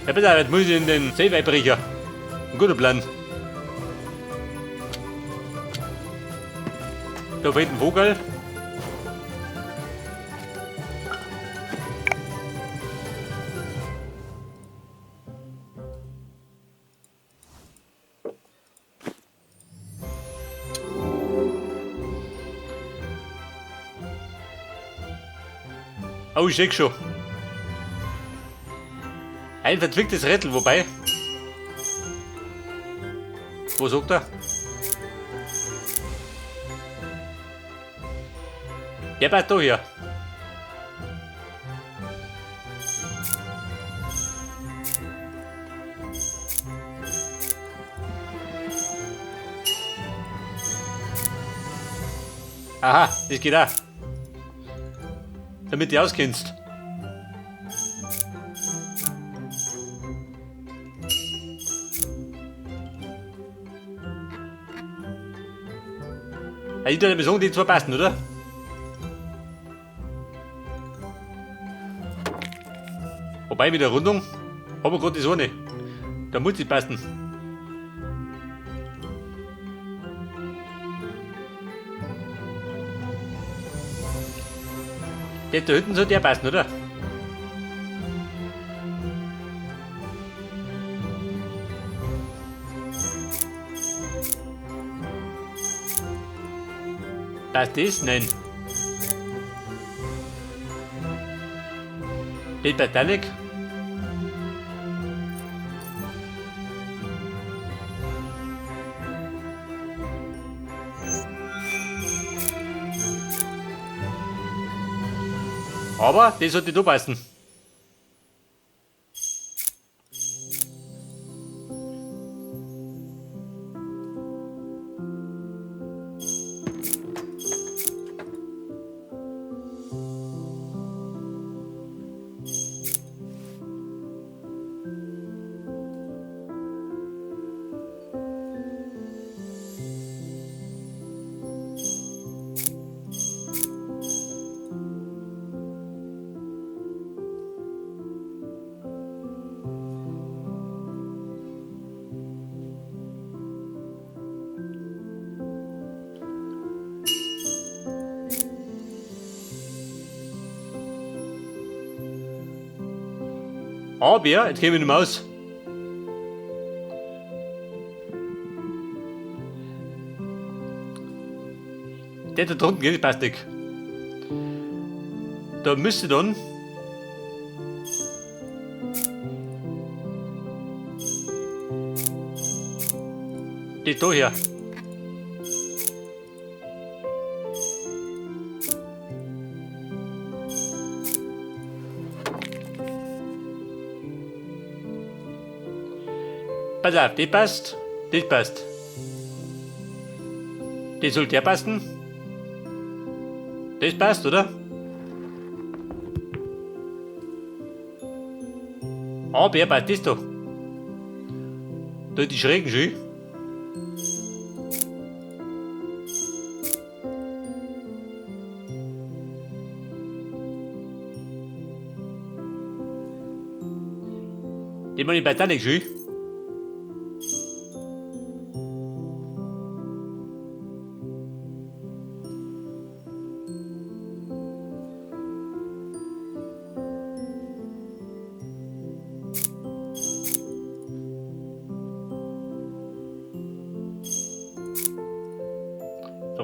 Ja, pass auf, jetzt muss ich in den Safe einbrechen. Ein guter Plan. Da fehlt ein Vogel. Oh, ich seh schon. Ein verzwicktes Rätsel, wobei. Wo sagt er? Der passt da hier. Aha, das geht auch. Damit du auskennst. Ja, ich würde sagen, die zwei passen, oder? Wobei mit der Rundung haben wir gerade das eine. Da muss sie passen. Der da hinten soll der passen, oder? Passt das? Nein. Das passt auch nicht. Aber das sollte da passen. Aber jetzt gehen wir nicht mehr aus. Der da drunten geht, passt nicht. Da müsste dann das da her. Pass auf, das passt, das passt. Das soll der passen. Das passt, oder? Aber passt das da. Da die schrägen schön. Die meine ich bei nicht schön.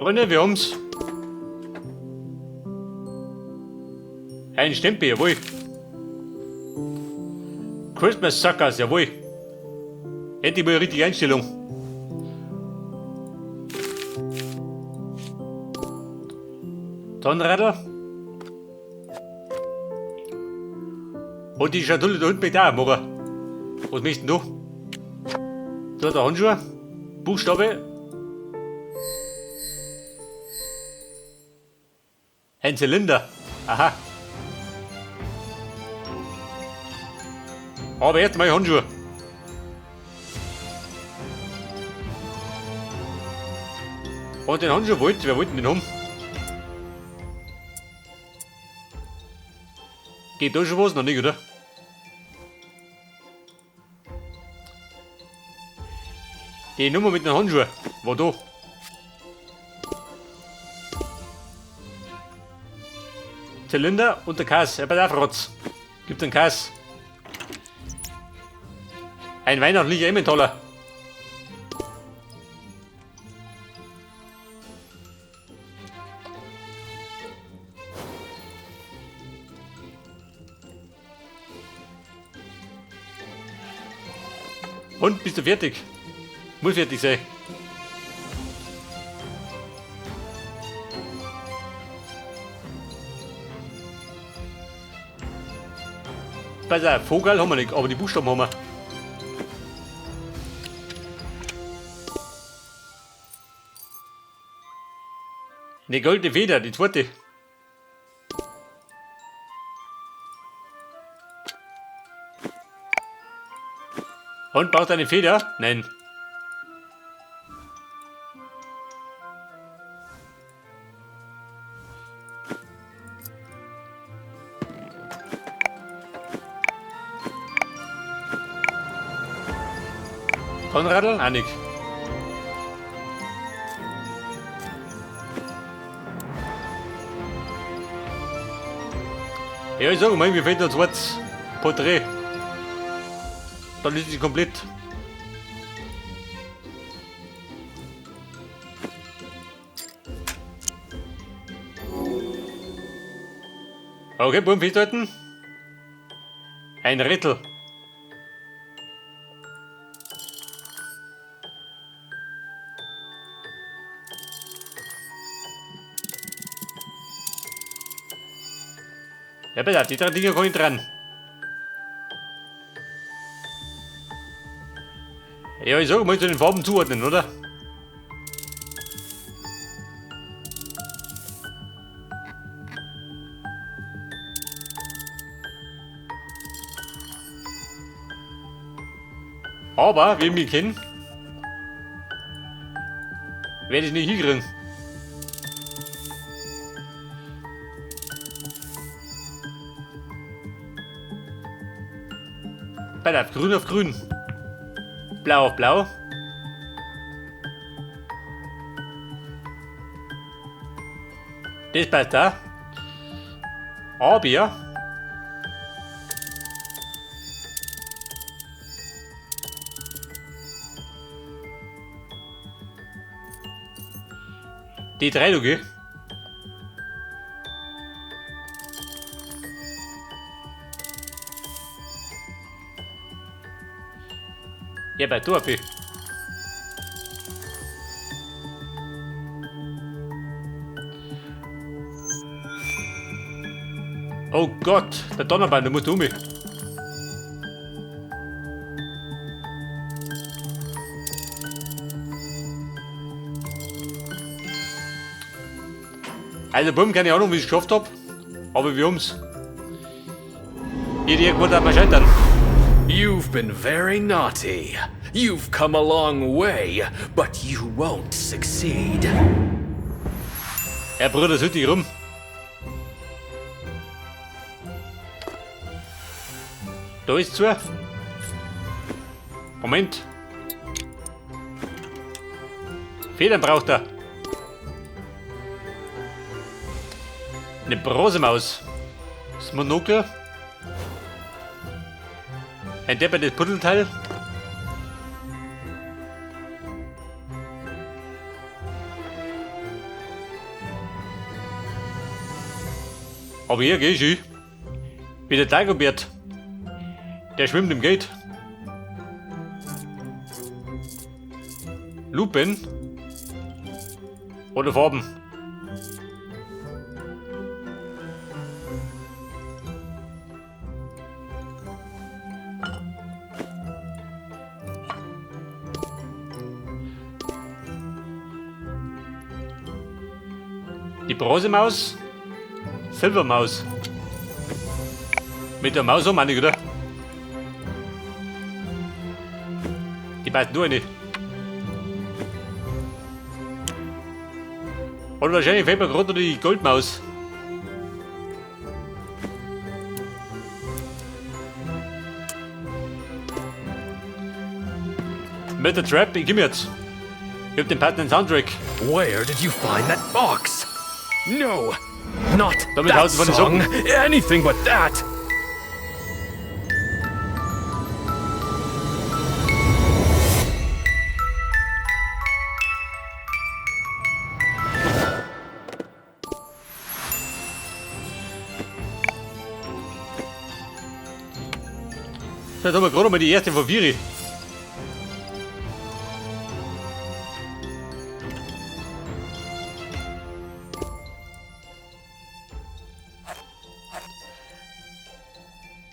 Freunde, wir haben's. Ein Stempel, jawohl. Christmas Suckers, jawohl. Endlich mal die richtige Einstellung. Zahnradl. Und die Schatulle da unten mit da, machen. Was möchtest du? Da der Handschuhe. Buchstabe. Ein Zylinder. Aha. Aber jetzt mal Handschuhe. Und den Handschuh wollte, wer wollte denn den haben? Geht da schon was? Noch nicht, oder? Die Nummer mit den Handschuhen war da. Zylinder und der Kass. Ja, pass auf, Rotz. Gibt einen Kass. Ein weihnachtlicher Emmentaler. Und bist du fertig? Muss fertig sein. Pass auf, Vogel haben wir nicht, aber die Buchstaben haben wir. Eine goldene Feder, die zweite. Und braucht eine Feder? Nein. Konradl? Ah, nix. Ja, ich sag mal, mir fehlt noch ein zweites Porträt. Dann ist sie komplett. Okay, Buben festhalten. Ein Rätsel. Ja, bitte, die drei Dinger komme ich dran. Ja, ich sag mal zu den Farben zuordnen, oder? Aber, wie ich mich kenne, werde ich nicht hinkriegen. Pass auf, grün auf grün. Blau auf blau. Das passt da. Aber die drei, du, gell? Ja, bei Dorfi. Oh Gott, der Donnerbein, der muss um mich. Also, Bumm, keine Ahnung, wie ich es geschafft hab, aber wir haben's. Irgendwo darf man scheitern. You've been very naughty. You've come a long way, but you won't succeed. Ja, Bruder, das dich rum. Da ist zu. Moment. Federn braucht er. Eine Bronzemaus. Das Monokel. Ein deppertes Puzzleteil. Aber hier geh ich hin. Wie der Dagobert. Der schwimmt im Geld. Lupen. Oder Farben. Die Bronzemaus. Silbermaus. Mit der Maus um, oder? Die passt nur nicht. Und wahrscheinlich fehlt mir gerade noch die Goldmaus. Mit der Trap, ich komm jetzt. Ich hab den passenden Soundtrack. Where did you find that box? No, not Damit that haut sie von den song. Socken. Anything but that. So, jetzt haben wir gerade mal die erste von Viri.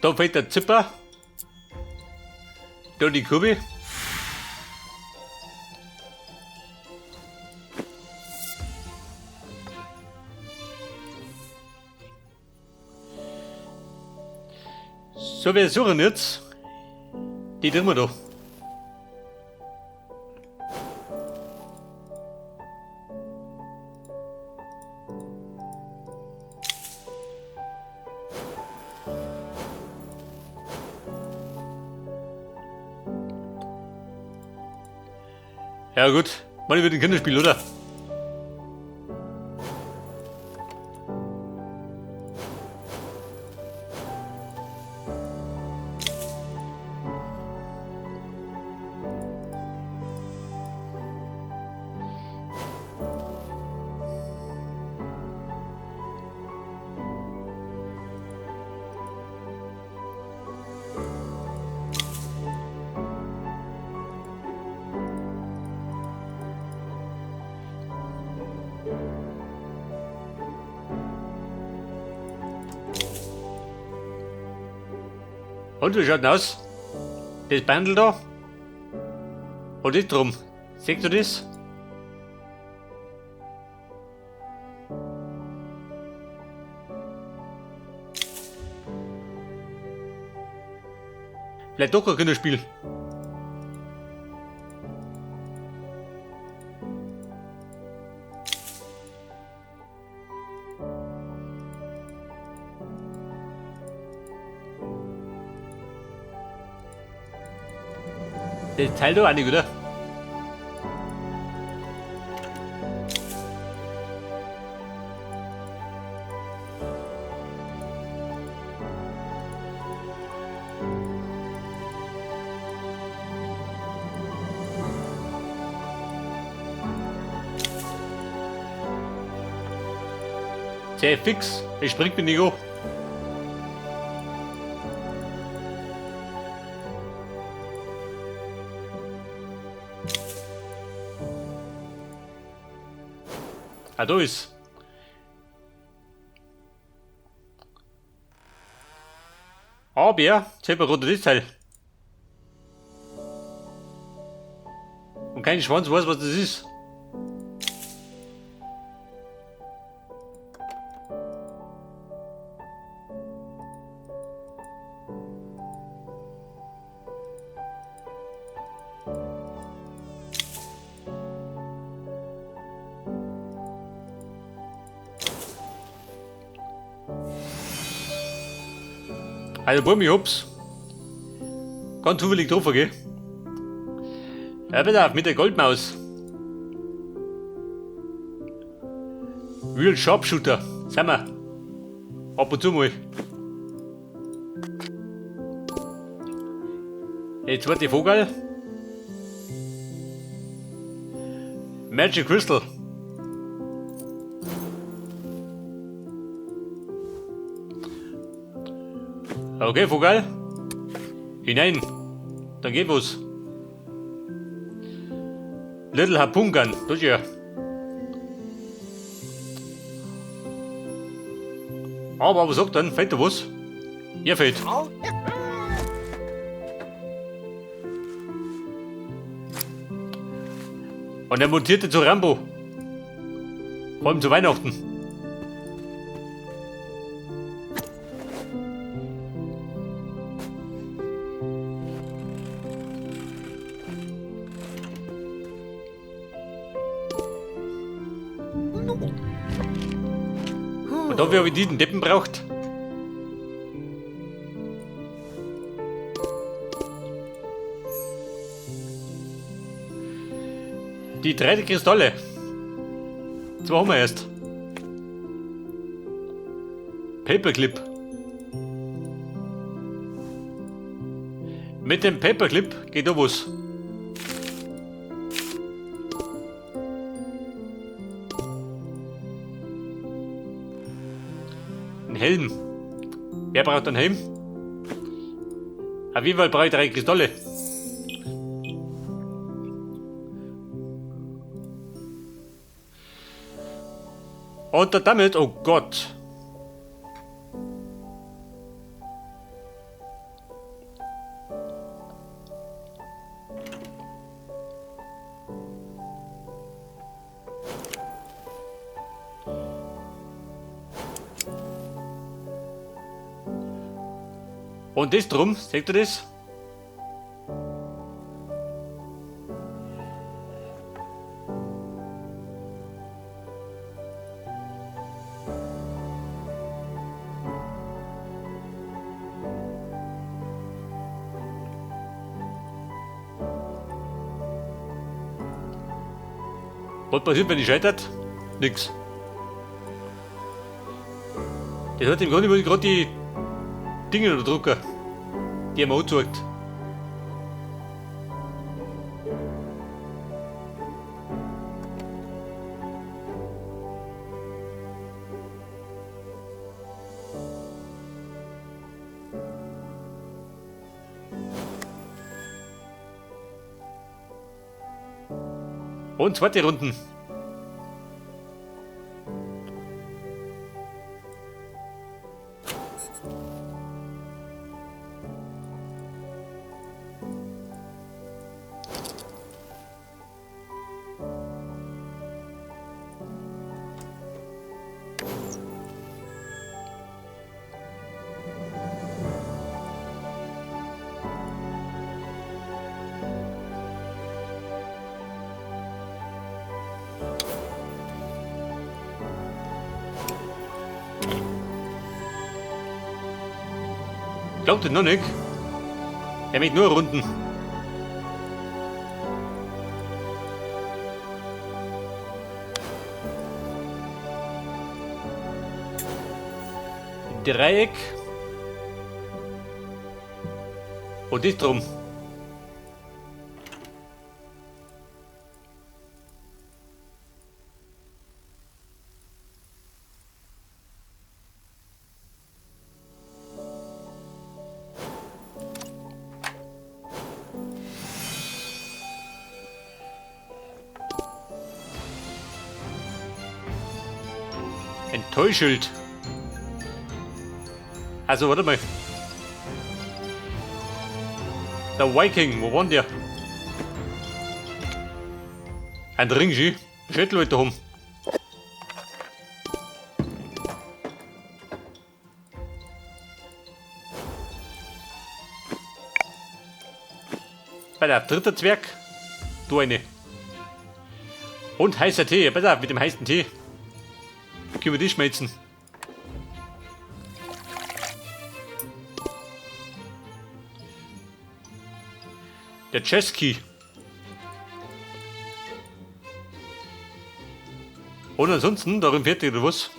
Da fehlt der Zipper. Da die Kubi. So, wir suchen jetzt. Die drin wir da. Ja gut, mal wird ein Kinderspiel, oder? Und wie schaut denn aus? Das Bandel da? Und das drum. Siehst du das? Vielleicht doch kein Kinderspiel. Das Teil da auch nicht, oder? Sehr fix, ich springt mich nicht an. Ah, da ist. Aber, jetzt hab ich gerade das Teil. Und kein Schwanz weiß, was das ist. Also Burm, ich hab's. Ganz zufällig getroffen, gell? Ja, bitte auf, mit der Goldmaus. Real Sharpshooter. Sind wir. Ab und zu mal. Der zweite Vogel. Magic Crystal. Okay, Vogel. Hinein. Dann geht was. Little Harpoon Gun. Das ist ja. Aber was sagt dann? Fällt da was? Ihr fällt. Und er montierte zu Rambo. Vor allem zu Weihnachten. Und dafür habe ich diesen Deppen braucht. Die drei Kristalle. Zwei haben wir erst. Paperclip. Mit dem Paperclip geht da was. Ein Helm. Wer braucht einen Helm? Auf jeden Fall brauche ich 3 Kristalle. Und damit, oh Gott. Und das drum, seht ihr das? Was passiert, wenn ich scheitert? Nix. Das hat im Grunde muss ich gerade die Dinge drucken, die er mir anzeigt. Und zweite Runden. Glaubt ihr noch nicht? Er möchte nur Runden. Dreieck. Und das drum. Ein Tollschild. Also, warte mal. Der Viking, wo war denn der? Ein Ring, schön. Schädel wollte haben. Bei der dritte Zwerg. Du eine. Und heißer Tee. Pass auf, mit dem heißen Tee. Können wir die schmelzen? Der Chesky. Und ansonsten, darin fertig oder was?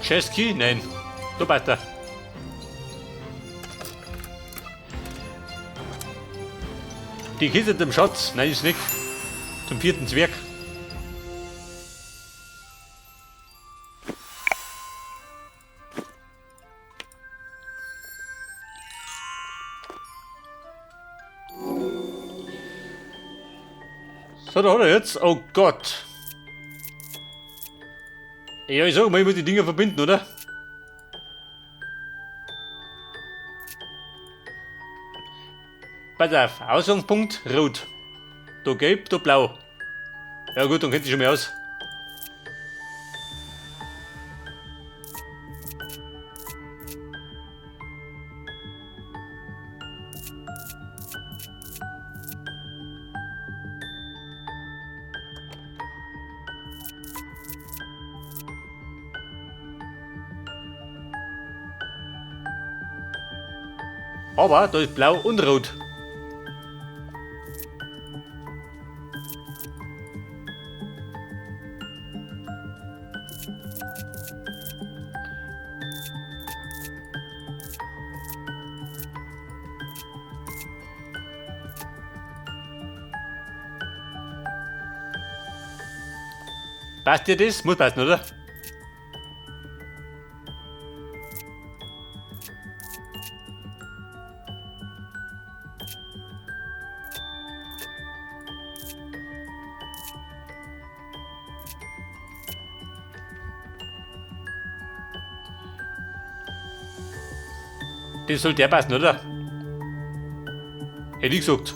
Chesky? Nein. Du weiter. Die Kiste dem Schatz. Nein, ist nicht. Zum vierten Zwerg. So, da hat er jetzt. Oh Gott. Ja, ich sag mal, ich muss die Dinger verbinden, oder? Pass auf, Ausgangspunkt rot. Da gelb, da blau. Ja gut, dann kennt sich schon mal aus. Aber da ist blau und rot. Passt dir das? Muss passen, oder? Das soll der passen, oder? Hätte ich gesagt.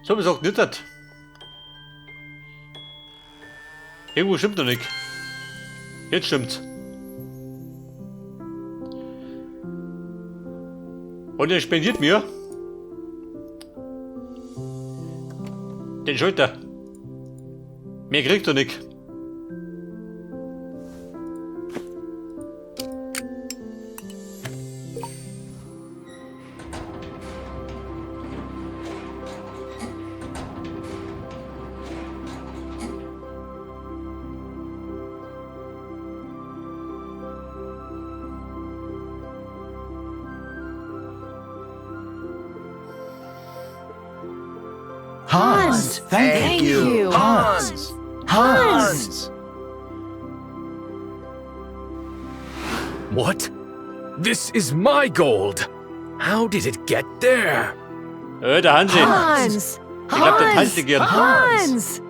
So besorgt nicht das. Irgendwo stimmt noch nicht. Jetzt stimmt's. Und er spendiert mir den Schulter. Mehr kriegt er nicht. Hans, thank you. Hans! Hans! What? This is my gold! How did it get there? Der Hansi. Hans! Ich glaub, der tanzt gern. Hans!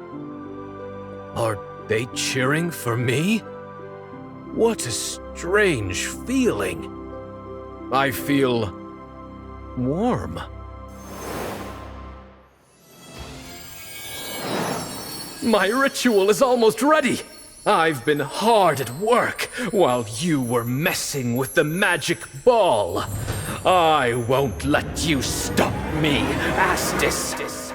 Are they cheering for me? What a strange feeling. I feel warm. My ritual is almost ready. I've been hard at work while you were messing with the magic ball. I won't let you stop me, Astis.